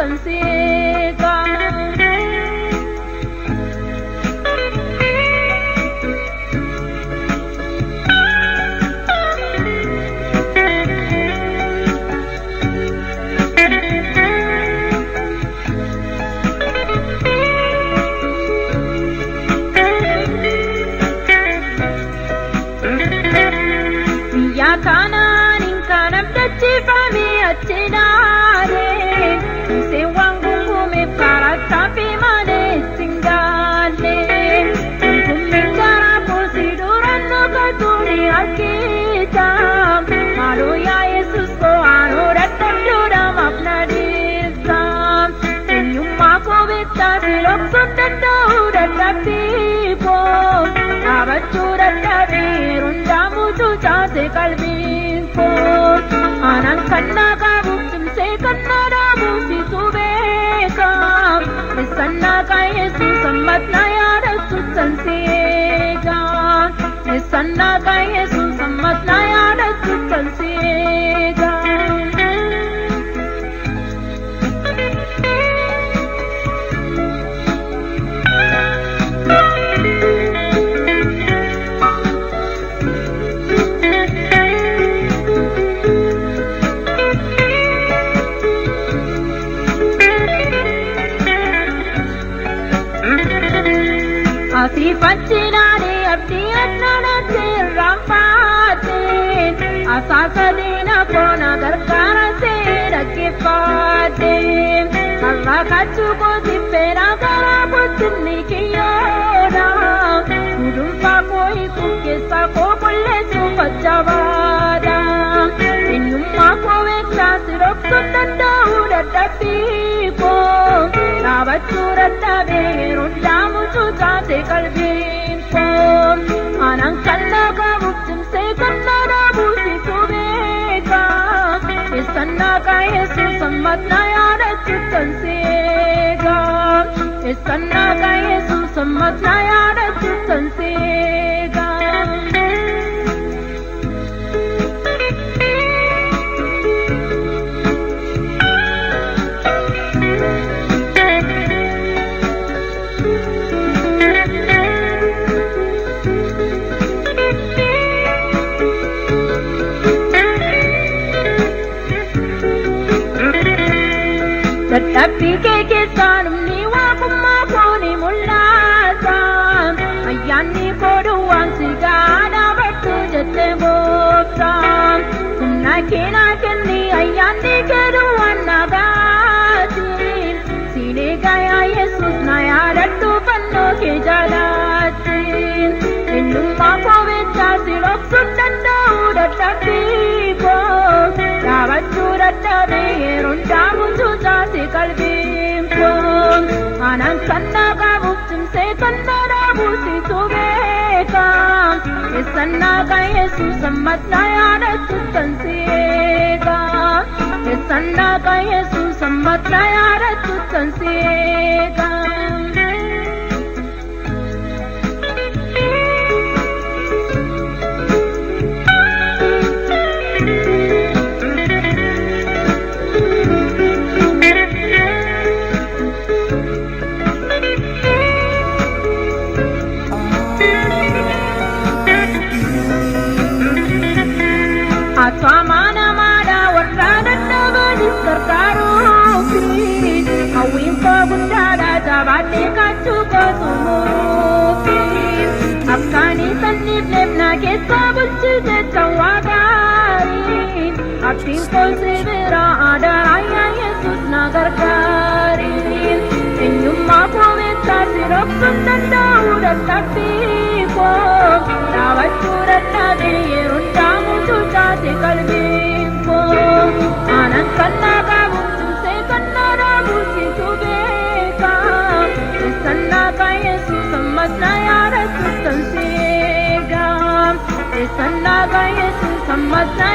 tan si eega. Biyya kanaan hin kan abdachiifame achi ilaale. Museen waan gungumeef karaa fi malee ittiin gaalle. Gungummiin karaa kuusi duraan dhokatu ni harkita. Maaloo yaa Yesuus koo aanoo dadhabduudha maaf na dhiifta. Eenyummaa koo beektaa si dhoksuun danda'u dadhabbii koo. Dhaabachuu dadhabee hundaa mucuu caase qalbiin koo. Aanaan kan na qabu cimsee kan na dhaabu situ beeka. Eessan naqa Yesuus ammas na yaadatu tan si eega. Eessan naqa Yesuus ammas na yaadatu tan si eega. Asii fachi ilaalee abdii addaatti irraanfaate. Asaasa diina koona gargaara see dhaggeeffaate. Har'a kaachuu kooti fedha karaa kootti ni kiyyoodha. Gudunfaa koo hiikuu keessaa koo qulleessuu facabaadha. Eenyummaa koo beektaa si dhoksuun danda'u dadhabbii koo. Dhaabachuu dadhabee yeroo daamutu taate qalbiin koo. Aanaan kan na qabu cimsee kan na dhaabu situ beeka. Eessan naqa Yesuus ammas na yaadatu tan si eega. Eessan naqa Yesuus ammas na yaadatu tan si eega. Dadhabbii kee keessaan humni waaqummaa koo ni mul'ata. Ayyaanni koo duwwaan si gahaa dhaabattu jette gooftaan. Humna kee naa kenni ayyaanni kee duwwaan na baati. Siin eegaa yaa Yesuus na yaadadhu fannoo kee jalaatti. Eenyummaa koo beektaa si dhoksuun danda'u dadhabbii koo. Dhaabachuu dadhabee yeroon daamutu taate qalbiin koo. Aanaan kan na qabu cimsee kan na dhaabu situ beeka. Eessan naqa Yesuus ammas na yaadatu tan si eega. Eessan naqa Yesuus ammas na yaadatu tan si eega. I Atu amanamaadha warra dadhabanis gargaaruufi. Hawwiin koo guddaadha jabaadhee kaachuu koo xumuruufi. Akkaan isaniif leebna keessaa bulchite tawwaa gaarii. Abdiin koo si bira adaraa yaa Yesuus na gargaari. Eenyummaa koo beektaa si dhoksuun danda'u dadhabbii koo. Dhaabachuu dadhabee yeroon daamutu taate qalbiin koo. Aanaan kan na qabu cimsee kan na dhaabu situ beeka. Eessan naqa Yesuus ammas na yaadatu tan si eega. Eessan naqa Yesuus ammas na